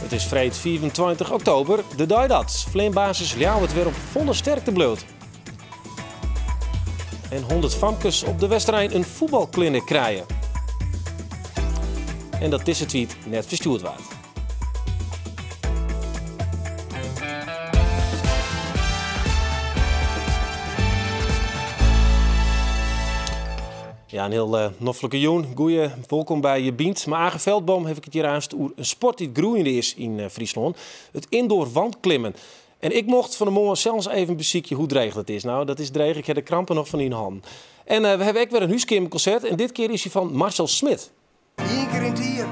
It is freed 25 oktober, de dei dat Fleanbasis Ljouwert wer op folle sterkte bliuwt. En 100 famkes op de Westerein in fuotbalklinik krije. En dat dizze tweet net ferstjoerd waard. Ja, in hiel eh, noflike jûn. Goeie, wolkom by Je Bynt. Mei Age Veldboom haw ik it hjir aanst oer in sport dy't groeiende is yn eh, Fryslân. It indoor wandklimmen. En ik mocht fan 'e moarn sels even besykje hoe dreech dat is. Nou, dat is dreech. Ik ha de krampen noch fan yn 'e hannen. En eh, we hawwe ek wer in húskeamerkonsert. En dit kear is hy fan Marcel Smit. Ien kear yn it jier,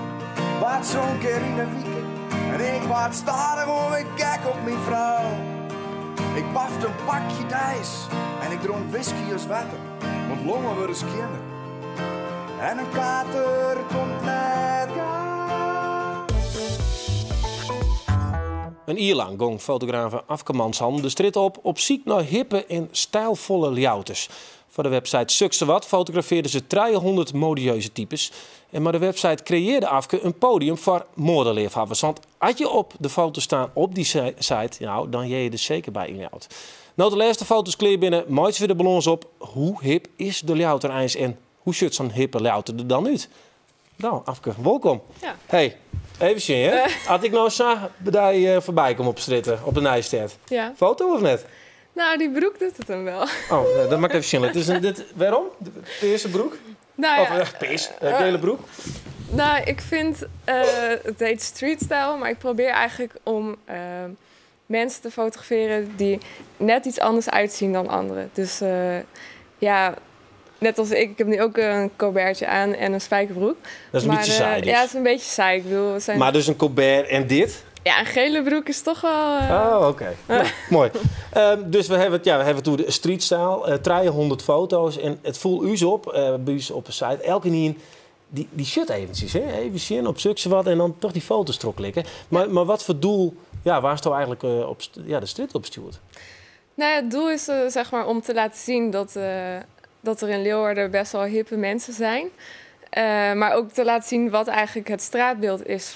waard sa'n kear yn 'e wike en ik waard stadichoan wer gek op myn frou. Ik pafte in pakje deis en ik dronk whisky as wetter, want longen wurde skjinner en in kater komt net gau. In jier lang gong fotografe Afke Manshanden de strjitte op op syk nei hippe en stijlfolle Ljouwerters. Foar de website Suksewat fotografearde se 300 modieuze types. En mei de website kreëarde Afke in podium foar moadeleafhawwers. Want as je op de foto stean op dy site, nou, dan hearre je der seker by yn Ljouwert. No't de lêste foto's klear binne, meitsje we de balâns op. Hoe hip is de Ljouwerter eins en hoe sjocht sa'n hippe Ljouwerter der dan út? Nou, Afke, wolkom. Ja. Hey, even sjen, hè. As ik no sa by dy eh, foarby kom op strjitte, op de Nijstêd. Ja. Foto of net? Nou, dy broek docht it him wol. Oh, nee, dat moat ik even sjen. It is in, dit, wêrom? De pearse broek? Nou Of ja, pears, gele broek? Nou, ik vind het heet street style, maar ik probeer eigenlijk om mensen te fotograferen die net iets anders uitzien dan anderen. Dus ja, net als ik, ik heb nu ook een colbertje aan en een spijkerbroek. Dat is een Maar, beetje saai dus. Ja, het is een beetje saai. Ik bedoel, we zijn Maar dus een colbert en dit? Ja, een gele broek is toch wel Oh, oké. Nou, mooi. Dus we hebben het, ja, we hebben het oer de street style, 300 foto's en it foel ús op, by ús op de site. Elkenien dy sjocht eventsjes, hè? Even sjen op Suksewat en dan toch dy foto's trochklikke. Maar wat foar doel, ja, waardsto eigentlik op ja, de strjitte opstjoerd? Nou ja, het doel is om te laten zien dat er in Leeuwarden best wel hippe mensen zijn. Maar ook te laten zien wat eigenlijk het straatbeeld is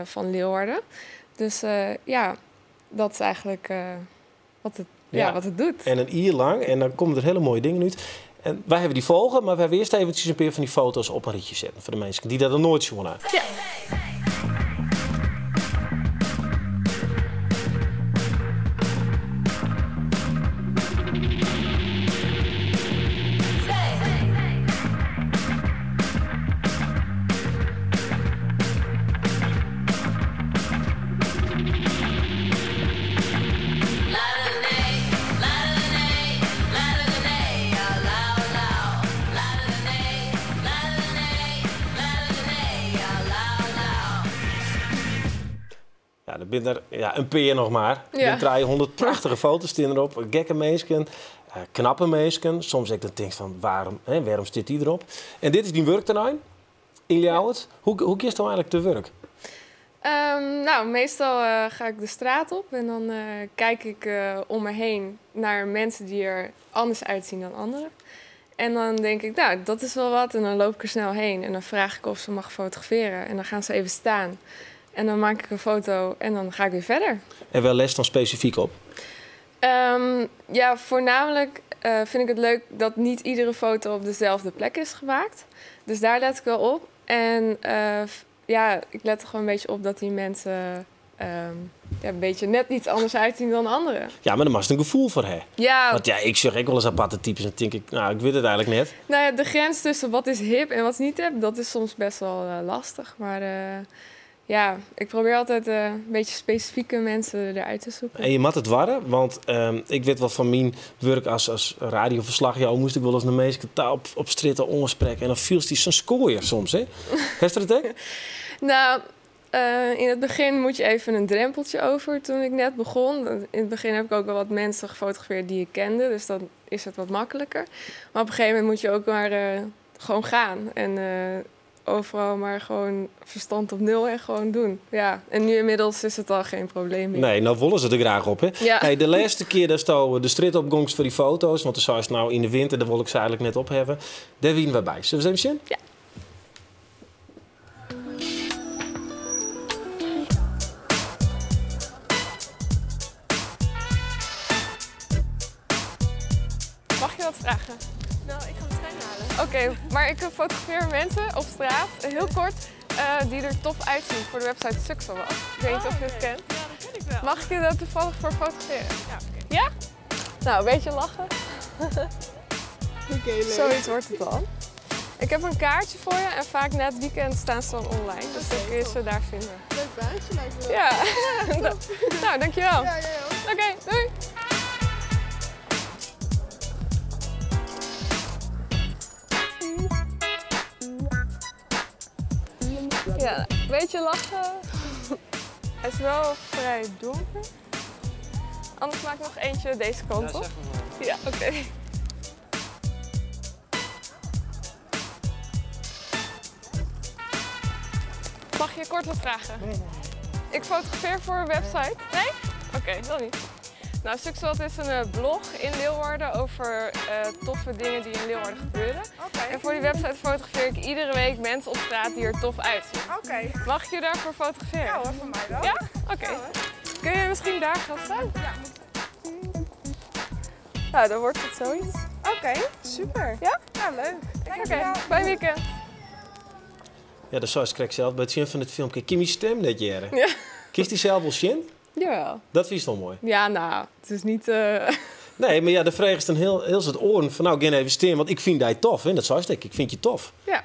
van Leeuwarden. Dus ja, dat is eigenlijk wat het doet. En in jier lang, en dan komme der hiele moaie dingen út. En wy hawwe dy folge, mar we hawwe earst eventsjes in pear fan dy foto's op in rychje setten foar de minsken dy't dat noch noait sjoen hawwe. Ja. Ja, der binne der, ja, in pear noch mar. Der binne 300 prachtige foto's stean derop. Gekke minsken, knappe minsken. Soms ek dan tinkst fan, wêrom, hè, wêrom stiet dy derop? En dit is dyn wurkterrein yn Ljouwert. Hoe giest no eigentlik te wurk? Meestal ga ik de straat op en dan kijk ik om me heen naar mensen die er anders uitzien dan anderen. En dan denk ik, nou, dat is wel wat. En dan loop ik er snel heen en dan vraag ik of ze mag fotograferen. En dan gaan ze even staan. En dan maak ik een foto en dan ga ik weer verder. En wêr letst dan spesifyk op? Ja, voornamelijk vind ik het leuk dat niet iedere foto op dezelfde plek is gemaakt. Dus daar let ik wel op. En ik let er gewoon een beetje op dat die mensen een beetje net iets anders uitzien dan anderen. Ja, maar dan moatst in gefoel foar hawwe. Ja. Want ik sjoch ek wolris aparte types en tink ik, nou, ik wit it eigentlik net. De grens tussen wat is hip en wat is niet hip, dat is soms best wel lastig. Maar ik probeer altijd een beetje specifieke mensen eruit te zoeken. En je moet it doarre, want ik wit wol fan myn wurk as radioferslachjouwer, moast ik wolris de minsken op strjitte oansprekke en dan fielst dy sa'n skoaier soms, hè? Hast dat ek? In het begin moet je even een drempeltje over toen ik net begon. In het begin heb ik ook wel wat mensen gefotografeerd die ik kende, dus dan is het wat makkelijker. Maar op een gegeven moment moet je ook maar gewoon gaan. En overal maar gewoon verstand op nul en gewoon doen. Ja. En nu inmiddels is het al geen probleem meer. Nee, nou willen ze er graag op, hè? Ja. Hey, de laatste keer dat sto de strit opgongst voor die foto's, want de zei nou in de winter, daar wil ik ze eigenlijk net op hebben. Daar wienen we bij. Zullen we eens even zien? Ja. Oké, maar ik fotografeer mensen op straat, heel kort, die er tof uitzien voor de website Suksawat. Ik weet niet of je het kent. Ja, dat ken ik wel. Mag ik je daar toevallig voor fotograferen? Ja, oké. Ja? Nou, een beetje lachen. Oké, leuk. Zoiets wordt het dan. Ik heb een kaartje voor je en vaak na het weekend staan ze dan online. Dus dan kun je ze daar vinden. Leuk baantje lijkt me wel. Ja. Nou, dankjewel. Ja, jij ook. Oké, doei. Ja, een beetje lachen. Hij is wel vrij donker. Anders maak ik nog eentje deze kant op. Ja, oké. Mag je kort wat vragen? Nee, nee. Ik fotografeer voor een website. Nee? Oké, dan niet. Nou, Suksawat is een blog in Leeuwarden over toffe dingen die in Leeuwarden gebeuren. Oké. En voor die website fotografeer ik iedere week mensen op straat die er tof uitzien. Oké. Mag ik je daarvoor fotograferen? Ja hoor, voor mij wel. Ja? Oké. Ja, hoor. Kun je misschien daar gaan staan? Ja. Nou, dan wordt het zoiets. Oké, super. Ja? Ja, leuk. Oké, Dankjewel. fijn weekend. Ja, dat zou ik zelf bij het zien van het filmpje. Kimmy stem net, Jere. Ja. Kiest die zelf wel zin? Jawel. Dat vind je wel mooi. Ja, nou, het is niet... Nee, maar ja, de vraag is dan heel het oren van nou, geen even stem, want ik vind die tof. Hè? Dat zou ik. Ik vind je tof. Ja.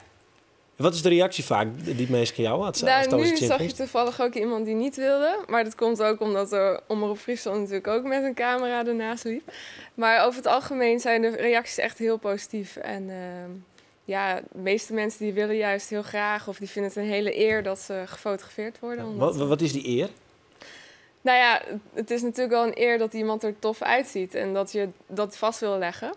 Wat is de reactie vaak die mensen jou had? Nou, nu zag je toevallig ook iemand die niet wilde. Maar dat komt ook omdat er Omroep Friesland natuurlijk ook met een camera ernaast liep. Maar over het algemeen zijn de reacties echt heel positief. En ja, de meeste mensen die willen juist heel graag of die vinden het een hele eer dat ze gefotografeerd worden. Omdat... Wat is die eer? Nou ja, het is natuurlijk wel een eer dat iemand er tof uitziet en dat je dat vast wil leggen.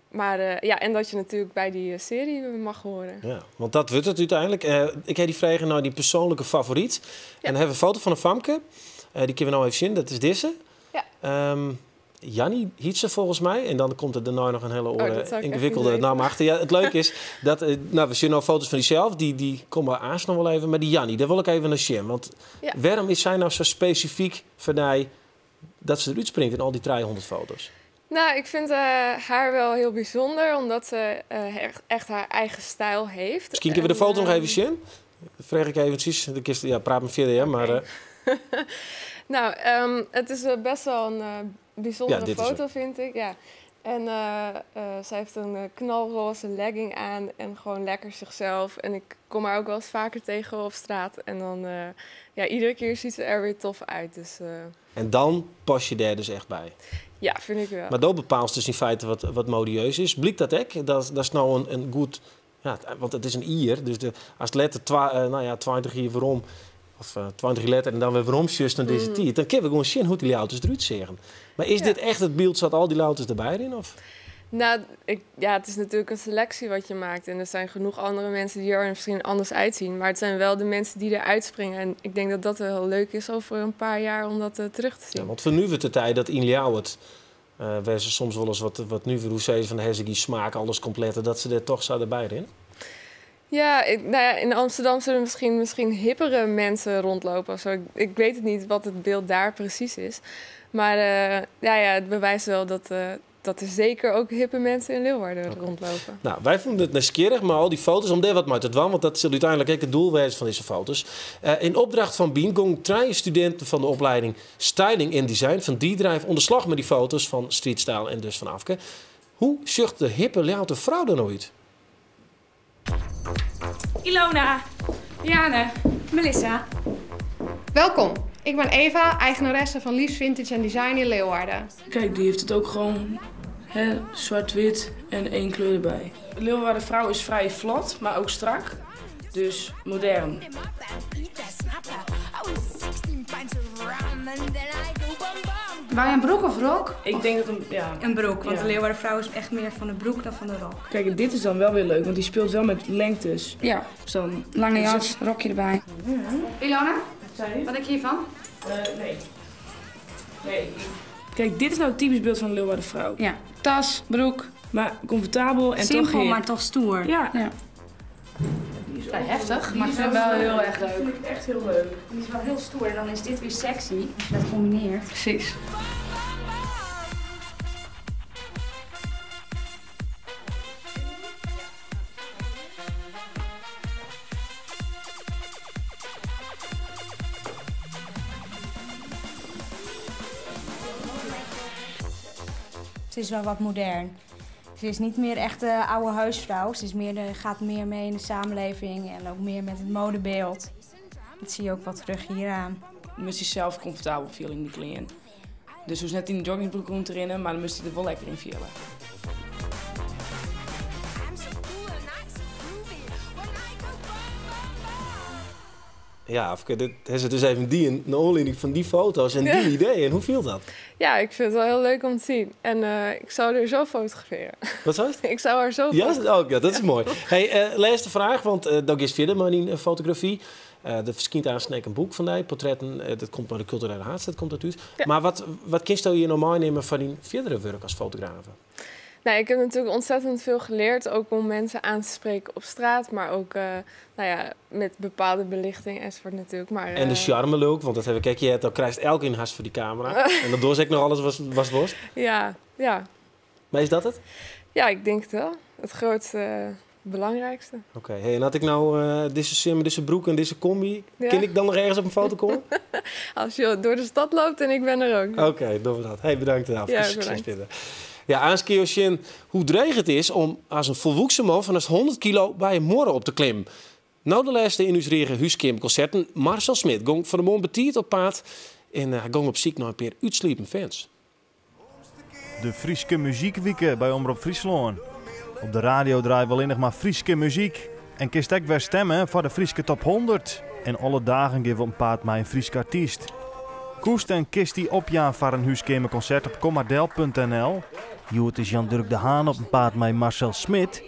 Maar ja, en dat je natuurlijk bij die serie mag horen. Ja, want dat wordt het uiteindelijk. Ik heb die vragen naar die persoonlijke favoriet. Ja. En dan hebben we een foto van een famke. Die kunnen we nou even zien, dat is deze. Ja. Jannie hiet ze volgens mij. En dan komt er daarna nog een hele oren ingewikkelde naam achter. Ja, het leuke is dat, nou, we zien nou foto's van diezelf. Die komen aas nog wel even. Maar die Jannie, daar wil ik even naar zien. Want ja. Waarom is zij nou zo specifiek voor mij dat ze eruit springt in al die 300 foto's? Nou, ik vind haar wel heel bijzonder, omdat ze echt haar eigen stijl heeft. Misschien kunnen we de foto nog even zien. Dat vraag ik eventjes. De kist, ja, praat me verder, hè, maar... Okay. Nou, het is best wel een bijzondere foto, vind ik. Ja. En zij heeft een knalroze legging aan en gewoon lekker zichzelf. En ik kom haar ook wel eens vaker tegen op straat. En dan, ja, iedere keer ziet ze er weer tof uit. Dus, En dan pas je daar dus echt bij? Ja, vind ik wel. Maar dat bepaalt dus in feite wat modieus is. Blijkt dat ook? Dat is nou een goed... Ja, want het is een ier, dus als het letter 20 hier waarom... Of 20 letter en dan weer waarom just naar deze tijd. Dan kunnen we gewoon zien hoe die auto's eruit zien. Maar is dit echt het beeld zat al die auto's erbij in? Of? Nou, ja, het is natuurlijk een selectie wat je maakt. En er zijn genoeg andere mensen die er misschien anders uitzien. Maar het zijn wel de mensen die eruit springen. En ik denk dat dat wel heel leuk is over een paar jaar om dat terug te zien. Ja, want voor nu wordt de tijd dat in jou het... waar ze soms wel eens wat nu voor hoe ze van de smaak, alles compleet, dat ze er toch zouden bij in. Ja, nou ja, in Amsterdam zullen misschien hippere mensen rondlopen of zo. Ik weet het niet wat het beeld daar precies is. Maar ja, het bewijst wel dat er zeker ook hippe mensen in Leeuwarden rondlopen. Nou, wij vonden het nieuwsgierig, maar al die foto's, om daar wat mee te dwan, want dat zal uiteindelijk ook het doel wezen van deze foto's. In opdracht van Bien gong 3 studenten van de opleiding Styling en Design van D-Drive onder slag met die foto's van Street Style en dus van Afke. Hoe zucht de hippe Leeuwarden vrouw er nou uit? Ilona, Jane, Melissa. Welkom, ik ben Eva, eigenaresse van Liefs Vintage en Design in Leeuwarden. Kijk, die heeft het ook gewoon zwart-wit en één kleur erbij. Leeuwarden vrouw is vrij vlot, maar ook strak. Dus modern. Wij een broek of rok? Ik denk dat een broek, want de Leeuwarden vrouw is echt meer van de broek dan van de rok. Kijk, dit is dan wel weer leuk, want die speelt wel met lengtes. Ja. Dus dan... Lange jas, rokje erbij. Ja. Ilona, wat denk je hiervan? Nee. Nee. Kijk, dit is nou het typisch beeld van de Leeuwarden vrouw. Ja, tas, broek. Maar comfortabel en simpel, toch hip. Maar toch stoer. Ja. Ja. Vrij heftig, maar ik vind het wel heel erg leuk. Dat vind ik echt heel leuk. Die is wel heel stoer en dan is dit weer sexy als je dat combineert. Precies. Ze is wel wat modern. Ze is niet meer echt de oude huisvrouw. Ze is meer de, gaat meer mee in de samenleving en ook meer met het modebeeld. Dat zie je ook wat terug hieraan. Je moest je zelf comfortabel voelen in die kleren. Dus hoe net in de joggingbroek rond te rennen, maar dan moest hij er wel lekker in voelen. Ja, Afke, dit is het dus even die een aanleiding van die foto's en die idee. En hoe viel dat? Ja, ik vind het wel heel leuk om te zien. En ik zou er zo fotograferen. Wat zou het? Ik zou haar zo Ja, oh, ja, dat is mooi. Hey, laatste vraag, want dat is verder maar in fotografie. Er verschijnt aan een boek van die portretten. Dat komt bij de culturele haatstad, komt dat uit. Ja. Maar wat kun je hier nou meenemen van die verdere werk als fotograaf? Nou, ik heb natuurlijk ontzettend veel geleerd, ook om mensen aan te spreken op straat, maar ook nou ja, met bepaalde belichting enzovoort natuurlijk. Maar, en de charme look, want dat heb ik, kijk, je hebt al krijgt elk in haast voor die camera. En dat doorzeek nog alles was worst. Ja, ja. Maar is dat het? Ja, ik denk het wel. Het grootste, belangrijkste. Oké, okay. Hey, en had ik nou deze sim, deze broek en deze combi, ja. Kan ik dan nog ergens op een foto komen? Als je door de stad loopt en ik ben er ook. Oké, okay, doen we dat. Hey, bedankt. Ja, Succes bedankt. verder. Ja, aanskeer hoe dreig het is om als een volwassen man van 100 kilo bij een morren op te klimmen. Nou de laatste in uw huiskamerconcerten, Marcel Smit gong van de mond betiert op paard en hij gong op ziek naar een paar uitsliepen fans. De Frieske Muziekweek bij Omrop Fryslân. Op de radio draait wel nog maar Frieske muziek. En kist ook weer stemmen voor de Frieske Top 100. En alle dagen geven we een paard met een Frieske artiest. Koest en kist die opjaan voor een huiskamerconcert op kommardel.nl. Joert is Jan-Dirk de Haan op een paard met Marcel Smit.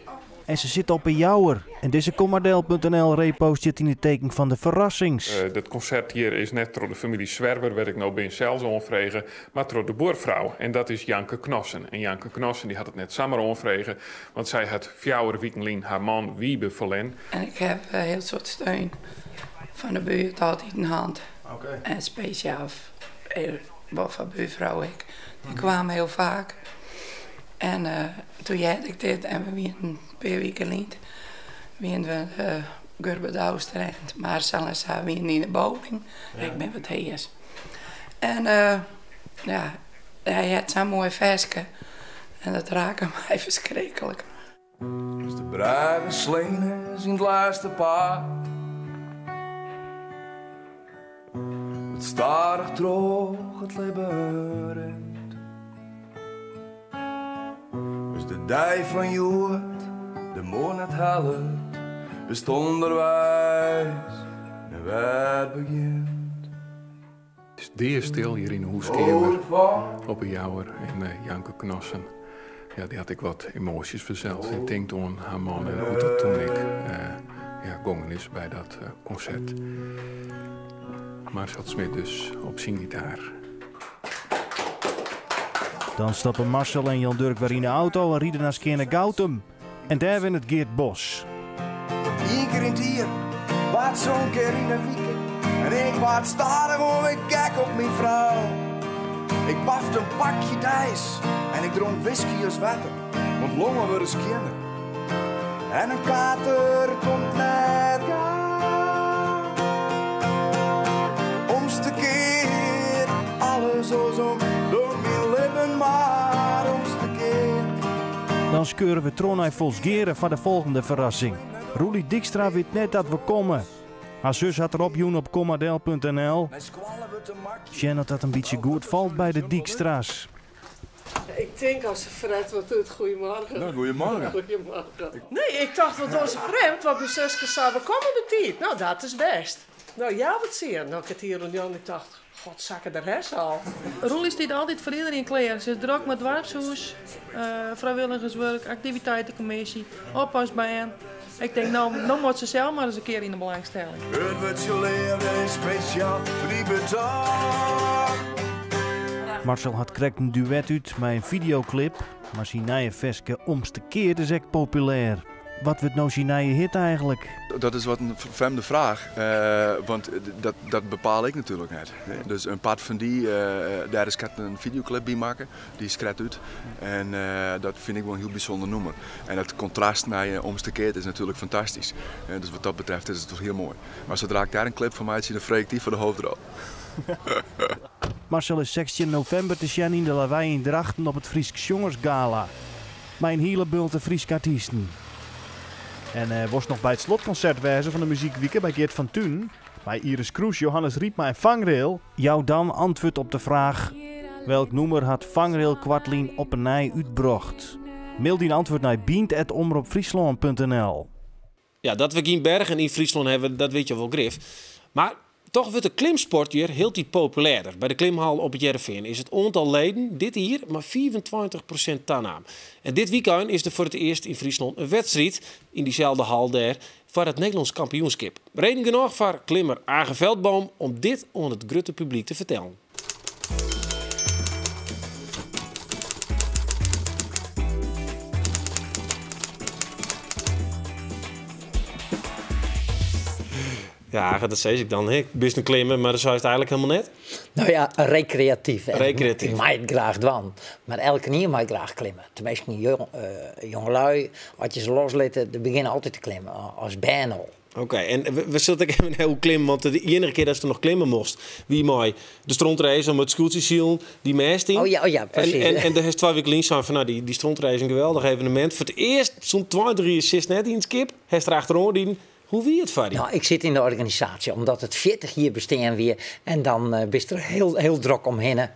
En ze zit op een jouwer. En deze kommardel.nl repost zit in het teken van de verrassings. Dat concert hier is net door de familie Zwerver, werd ik nou ben zelfs onvregen, maar door de boervrouw. En dat is Janke Knossen. En Janke Knossen die had het net samen onvregen, want zij had fjouwer weekenlien haar man Wiebe verlen. En ik heb heel soort steun van de buurt altijd in hand. Okay. En speciaal wat van buurvrouw ik. Die kwamen heel vaak. En toen had ik dit en we waren een paar weken niet. We waren Gurbe Douwster en Marcel en zij waren in de bowling. Ja. Ik ben wat heers. En ja, hij had zo'n mooi versje. En dat raakte mij verschrikkelijk. Dus de bruine slenen zijn het laatste paar. Het starig droog het leven rent. Dus de dij van Jood, de moon het helpt, is onderwijs en waar begint. Het is deer stil hier in de hoeskamer op een jouwer en Janke Knossen. Ja, die had ik wat emoties vanzelf. Ik denk toen haar man en hoe dat toen ik gongen is bij dat concert. Marcel Smit dus op zijn gitaar. Dan stappen Marcel en Jan-Dirk weer in de auto en rieden naar Skerne Goutum. En daar wint het Geert Bos. Eén keer in het jaar, wat zo'n keer in de week. En ik wat starig om ik kijk op mijn vrouw. Ik pafte een pakje dijs en ik dronk whisky als water. Want longen worden skinner. En een kater komt net gaan. Omste keer, alles om door mijn leven maar omste keer. Dan skeuren we Tronij Volsgeren voor de volgende verrassing. Roelie Dijkstra weet net dat we komen. Haar zus had erop joen op kommadel.nl. Sjen dat dat een beetje goed valt bij de Dijkstra's. Ik denk als ze vreemd wat doet, goedemorgen. Nou, goedemorgen. Goedemorgen. Nee, ik dacht wat was ze vreemd, want mijn zusje zei, we komen de tijd. Nou, dat is best. Nou ja, wat zie je? Nou, ik het hier en Jan, ik dacht, god, zakken de rest al. Roelie staat altijd voor iedereen klaar. Ze is druk met dorpshuis, vrijwilligerswerk, activiteitencommissie, oppasbaan. Ik denk, nou moet ze zelf maar eens een keer in de belangstelling. Het wordt je leven speciaal voor die betaal. Marcel had krekt een duet uit met een videoclip, maar zijn nieuwe verske Omste Keer is echt populair. Wat wordt nou zijn nieuwe hit eigenlijk? Dat is wat een vreemde vraag, want dat bepaal ik natuurlijk net. Dus een part van die, daar is ik een videoclip bij maken, die is kret uit. En dat vind ik wel een heel bijzonder nummer. En het contrast naar je Omste Keer is natuurlijk fantastisch. Dus wat dat betreft is het toch heel mooi. Maar zodra ik daar een clip van maak, zie, dan vreeg ik die voor de hoofdrol. Marcel is 16 novimber te sjen yn de Lawei yn Drachten op it Frysk Sjongersgala. Mei in hiele bulte Fryske artysten. En wolst noch by it slotkonsert wêze fan de Muzykwike by Geert van Tunen? Mei Iris Kroes, Johannes Rypma en Vangrail? Jou dan antwurd op de fraach, Welk nûmer hat Vangrail koartlyn op 'e nij útbrocht? Mail dyn antwurd nei bynt@omropfryslân.nl. Ja, dat we gjin bergen yn Fryslân hawwe, dat witte jo wol grif. Mar toch wurdt de klimsport hjir hieltyd populêrder. By de klimhal op It Hearrenfean is it oantal leden dit jier mei 25% tanaam. En dit wykein is der foar it earst yn Fryslân in wedstriid yn dyselde hal dêr foar it Nederlânsk kampioenskip. Reden genôch foar klimmer Age Veldboom om dit oan it grutte publyk te fertellen. Ja, dat sis ik dan. Ik bist in klimmer, mar dat seist eigenlik hielendal net. No ja, rekreatyf. Rekreatyf. Ik mei it graach dwaan, mar elkenien mei graach klimme. Teminsten jongelui, as je se loslitte, dy begjinne altyd te klimmen, as bern al. Oké, en we sille it ek even oer klimmen, want de iennige kear datst noch klimme mochtst, wie mei de strontrace om it skûtsjesilen dy mêst yn. Oh ja, oh ja, presys. En dêr hast 2 wiken lyn sein fan, no, dy strontrace is in geweldich evenemint. Foar it earst sûnt 20 jier sitst net yn it skip, hast der achteroan riden. Hoe wie it foar dy? No, ik sit yn de organisaasje omdat it 40 jier bestean wie en dan bist der hiel, hiel drok omhinne.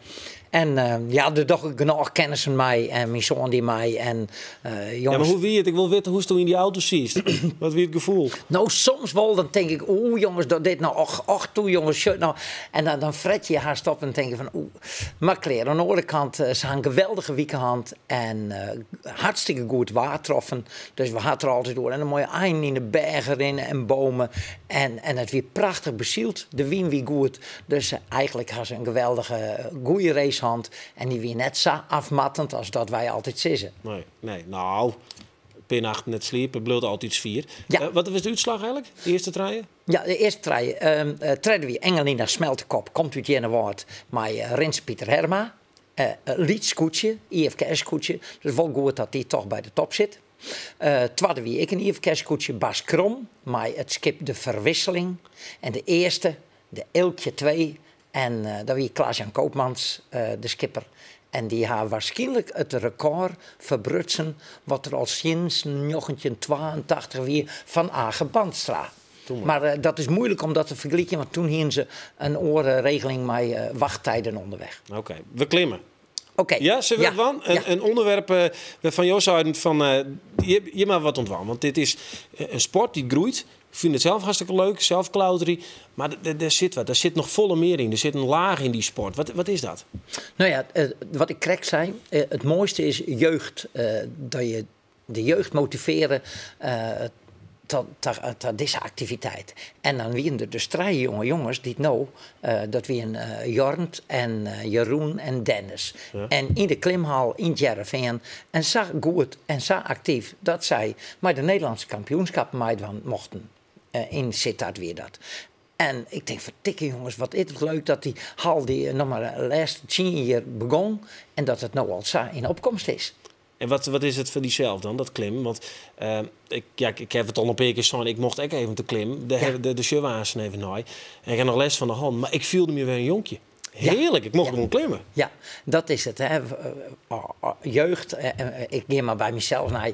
En ja, der dogge genôch kennissen mei en myn soan die mei en jonges. Ja, mar hoe wie it? Ik wol witte hoe'tsto yn dy auto sietst. Wat wie it gefoel? No, soms wol, dan tink ik, oeh jonges, doch dit no, och, och toe jonges, sjoch no. En dan fret je hast op en tink je fan oeh. Mar klear, oan de oare kant, se ha in geweldige wike hân en hartstikke goed waar troffen. Dus we ha it der altyd oer. En dan moaie einen yn de bergen rinne en bomen. En it wie prachtich besyld, de wyn wie goed. Dus eigenlik ha se in geweldige goede race hân. En dy wie net sa afmattend as dat wy altyd sizze. Nee, nee. No, in pear nachten net sliepe bliuwt altyd swier. Ja. Wat was de útslach eigenlik? De earste trije? Ja, de earste trije. Tredde wie Engelina Smeltekop, komt út Earnewâld mei Rinse Pieter Herma. Lyts skûtsje, IFKS-skûtsje. Dus wol goed dat dy toch by de top sit. Twadde wie ek in IFKS-skûtsje, Bas Krom, mei it skip De Verwisseling. En de earste, de Eelkje 2, en dat wie Klaas-Jan Koopmans, de skipper. En dy ha waarskynlik it rekôr ferbrutsen wat der al sinds 1982 wie fan Age Bandstra. Mar dat is moeilik om dat te fergelykjen, want toen hienen se in oare regeling mei wachttijden onderweg. Oké, we klimme. Oké. Ja, sille we Ja. dat dwaan? Ja. In ûnderwerp wêrfan jo seiden fan, hjir moatte we wat oan dwaan. Want dit is in sport dy't groeit. Ik fyn it sels hartstikke leuk, sels klauterje. Mar dêr sit wat, dêr sit noch folle mear yn. Der sit in laach yn dy sport. Wat is dat? No ja, wat ik krekt sei, it moaiste is jeugd. Dat je de jeugd motivearje ta dizze aktiviteit. En dan wienen der dus trije jonge jonges dy't no, dat wienen Jornt en Jeroen en Dennis. En yn de klimhal yn 't Hearrenfean en sa goed en sa aktyf dat sy mei de Nederlânske kampioenskappen meidwaan mochten. Yn Sittard wie dat. En ik tink, fertikke jonges, wat is it leuk dat dy hal dy noch mar de lêste 10 jier begûn en dat it no al sa yn opkomst is. En wat is it foar dysels dan, dat klimmen? Want ik, ja, ik ha it al in pear kear sein, ik mocht ek even te klimmen. Dêr de sjogge we aansten even nei. En ik ha noch lêst fan de hannen, mar ik fielde my wer in jonkje. Hearlik, ik mocht gewoan klimme. Ja, dat is it. Hè. Jeugd, ik gean mar by mysels nei.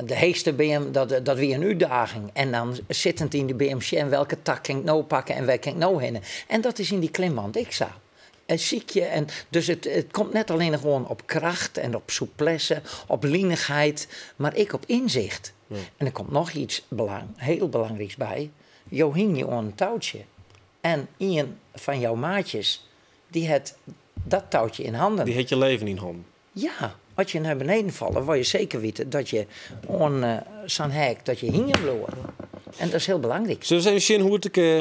De heechste beam, dat wie in útdaging. En dan sittend yn de beam sjen welke tak kin ik no pakke en wêr kin ik no hinne. En dat is yn dy klimwand ek sa. En sykje. En dus it komt net allinnich oan op kracht en op souplesse, op linichheid, mar ek op ynsicht. En der komt noch iets hiel belangryks by. Jo hingje oan in toutsje. En ien fan jouw maatjes, dy hat dat toutsje yn handen. Dy hat je leven yn hannen. Ja, as je nei beneden falle, wol je seker witte dat je oan sa'n heak dat je hingjen bliuwe. En dat is hiel belangryk. Sille we ris even sjen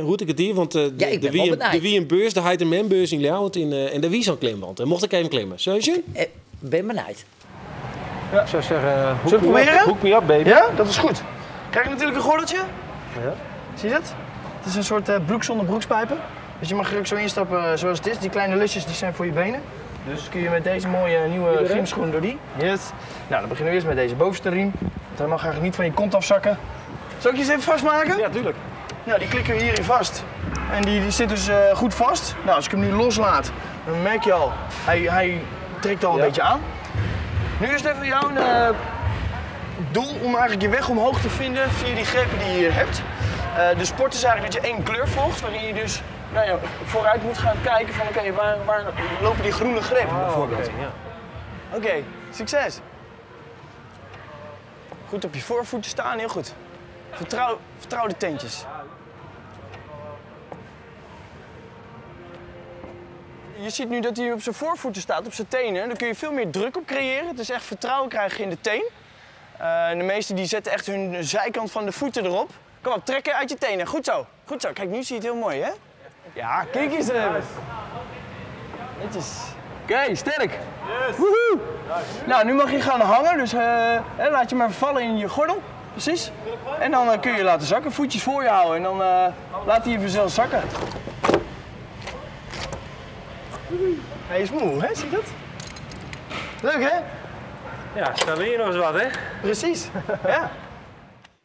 hoe't ik it die? Want Ja, ik bin wol benijd. der wie in beurs, de Heit en Mem-beurs yn Ljouwert, en dêr wie sa'n klimwand. Dêr mocht ik even klimme. Sille we sjen? Oké, ben benijd. Ja. Ik zou zeggen, hook Zullen we me up. proberen? Hook me up, baby. Ja, dat is goed. Krijg je natuurlijk een gordeltje. Ja. Zie je dat? Het is een soort broek zonder broekspijpen. Dus je mag er ook zo instappen zoals het is. Die kleine lusjes die zijn voor je benen. Dus kun je met deze mooie nieuwe Iedereen? gymschoen door die. Yes. Nou, dan beginnen we eerst met deze bovenste riem. Want hij mag eigenlijk niet van je kont afzakken. Zal ik je eens even vastmaken? Ja, tuurlijk. Nou, die klikken we hierin vast. En die zit dus goed vast. Nou, als ik hem nu loslaat, Dan merk je al, hij, hij trekt al een beetje aan. Nu is het even jouw eh, doel om eigenlijk je weg omhoog te vinden via die grepen die je hier hebt. Eh, de sport is eigenlijk dat je één kleur volgt, waarin je dus nou ja, vooruit moet gaan kijken van oké, waar, waar lopen die groene grepen Oh, bijvoorbeeld. Oké, succes! Goed op je voorvoeten staan, heel goed. Vertrouw, vertrouw de tentjes. Je ziet nu dat hij op zijn voorvoeten staat, op zijn tenen. Daar kun je veel meer druk op creëren. Het is echt vertrouwen krijg je in de teen. Eh, de meesten die zetten echt hun zijkant van de voeten erop. Kom op, trekken uit je tenen. Goed zo. Goed zo. Kijk, nu zie je het heel mooi, hè? Ja, kijk eens even. Netjes. Oké, sterk. Woehoe. Nou, nu mag je gaan hangen, dus eh, hè, laat je maar vallen in je gordel. Precies. En dan eh, kun je laten zakken, voetjes voor je houden en dan eh, laat hij je vanzelf zakken. Hij is moe, hè? Zie je dat? Leuk, hè? Ja, daar wil je nog eens wat, hè? Precies, ja.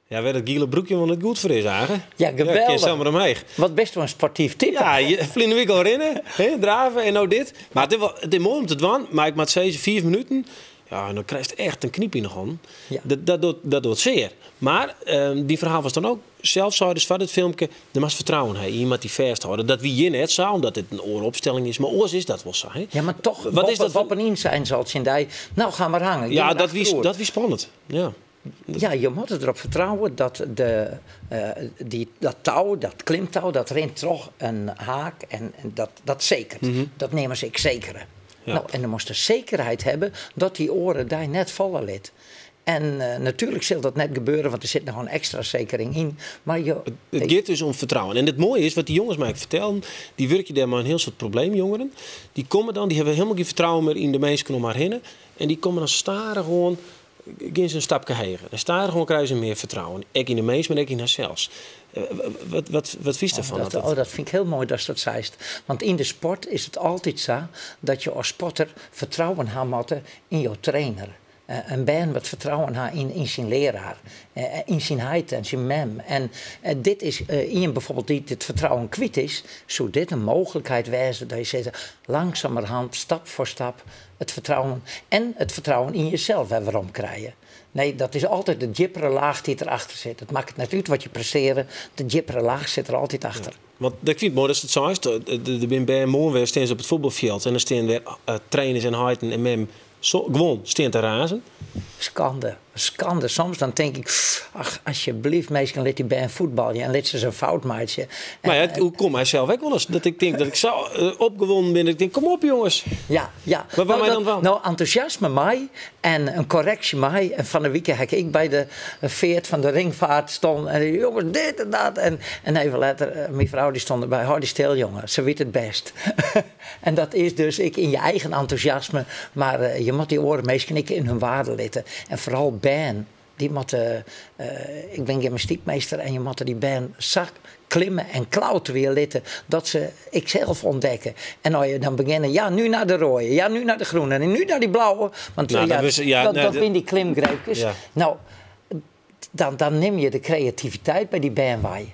Ja, werd het giele broekje wel net goed voor is, eigenlijk. Ja, geweldig. Ja, maar omheen. Wat best wel een sportief type. Ja, je vliegen week al rennen, hè, draven en nou dit. Maar het is, wel, het is mooi om te doen, maar ik maak steeds vier minuten. Ja, en dan krijg je echt een kniep in de hand. Dat, dat, doet, dat doet zeer. Maar die verhaal was dan ook, zelf zou dus van het filmpje, er was vertrouwen hè, iemand die vasthouden. Dat wie je net zou, omdat het een ooropstelling is. Maar oors is dat wel zo. Hè? Ja, maar toch, Wat is dat Wat een zijn zal het in Nou, ga maar hangen. Ja, Ging dat wie, achteroor. dat wie spannend. Ja. Ja, je moet erop vertrouwen dat de, eh, die, dat touw, dat klimtouw, dat rent toch een haak en, en dat, dat zekert. Dat nemen ze ik zekere. Ja. Nou, en dan moest de zekerheid hebben dat die oren daar net vallen lid. En eh, natuurlijk zal dat net gebeuren, want er zit nog een extra zekering in. Maar je, Het gaat dus om vertrouwen. En het mooie is, wat die jongens mij vertelden, die werken daar maar een heel soort probleemjongeren. Die komen dan, die hebben helemaal geen vertrouwen meer in de mensen om haar heen. En die komen dan staren gewoon, gaan ze een stapje heen. En staren gewoon krijgen ze meer vertrouwen. Ik in de mens, maar ik in haarzelf. Eh, Wat, wat, wat vies ervan? Dat, oh, dat vind ik heel mooi dat je dat zei. Want in de sport is het altijd zo dat je als sporter vertrouwen haar moet in jouw trainer. Eh, een band wat vertrouwen haar in, in zijn leraar, eh, in zijn heid en zijn mem. En eh, dit is, eh iemand bijvoorbeeld die het vertrouwen kwijt is, zou dit een mogelijkheid wezen dat je zegt, langzamerhand, stap voor stap, het vertrouwen en het vertrouwen in jezelf en waarom krijgen. Nee, dat is altijd de diepere laag die erachter zit. Het maakt net uit wat je presteren, de diepere laag zit er altijd achter. Want ik vind het mooi dat het zo is. De, de, bij morgen staan ze op het voetbalveld en dan staan weer eh, trainers en heiten en mem zo, gewoon staan te razen. Schande, schande. Soms dan denk ik, ach, alsjeblieft, meisje, laat die bij een voetbalje en laat ze zijn fout maken. Maar ja, het- hoe kom hij zelf ook wel eens? Dat ik denk dat ik zo eh, opgewonden ben. Dat ik denk, kom op jongens. Ja, ja. Maar waar nou, mij dan dat- wel? Nou, enthousiasme mij en een correctie mij. En van de week heb ik bij de veert van de ringvaart stond. En die, jongens, dit en dat. En, en even later, eh, mijn vrouw die stond erbij. Hou die stil, jongen. Ze weet het best. en dat is dus ik in je eigen enthousiasme. Maar eh, je moet die oren meestal ik in hun waarde litten. En vooral Ben. Die moeten, eh, ik ben gymnastiekmeester en je moet die band zak klimmen en klauteren weer litten. Dat ze ikzelf ontdekken. En als je dan beginnen, ja, nu naar de rode, ja, nu naar de groene en nu naar die blauwe. Want Nou, eh, ja, dat is- ja, dat, nou, dat dat- zijn die klimgreepjes. Ja. Nou, dan, dan neem je de creativiteit bij die band bij.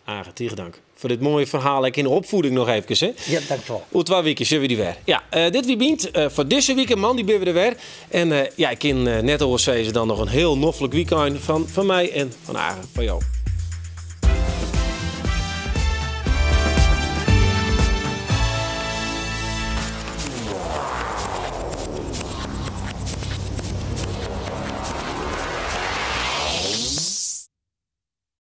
Age, tegen dank. Voor dit mooie verhaal. Ik in de opvoeding nog even. Hè? Ja, dankjewel. Oer twee weken zullen we die weer. Ja, eh, dit wie bient eh, voor deze week een man die ben we er weer. En eh, ja, ik kan eh, net over dan nog een heel noffelijk weekend van, van mij en van Age, van jou.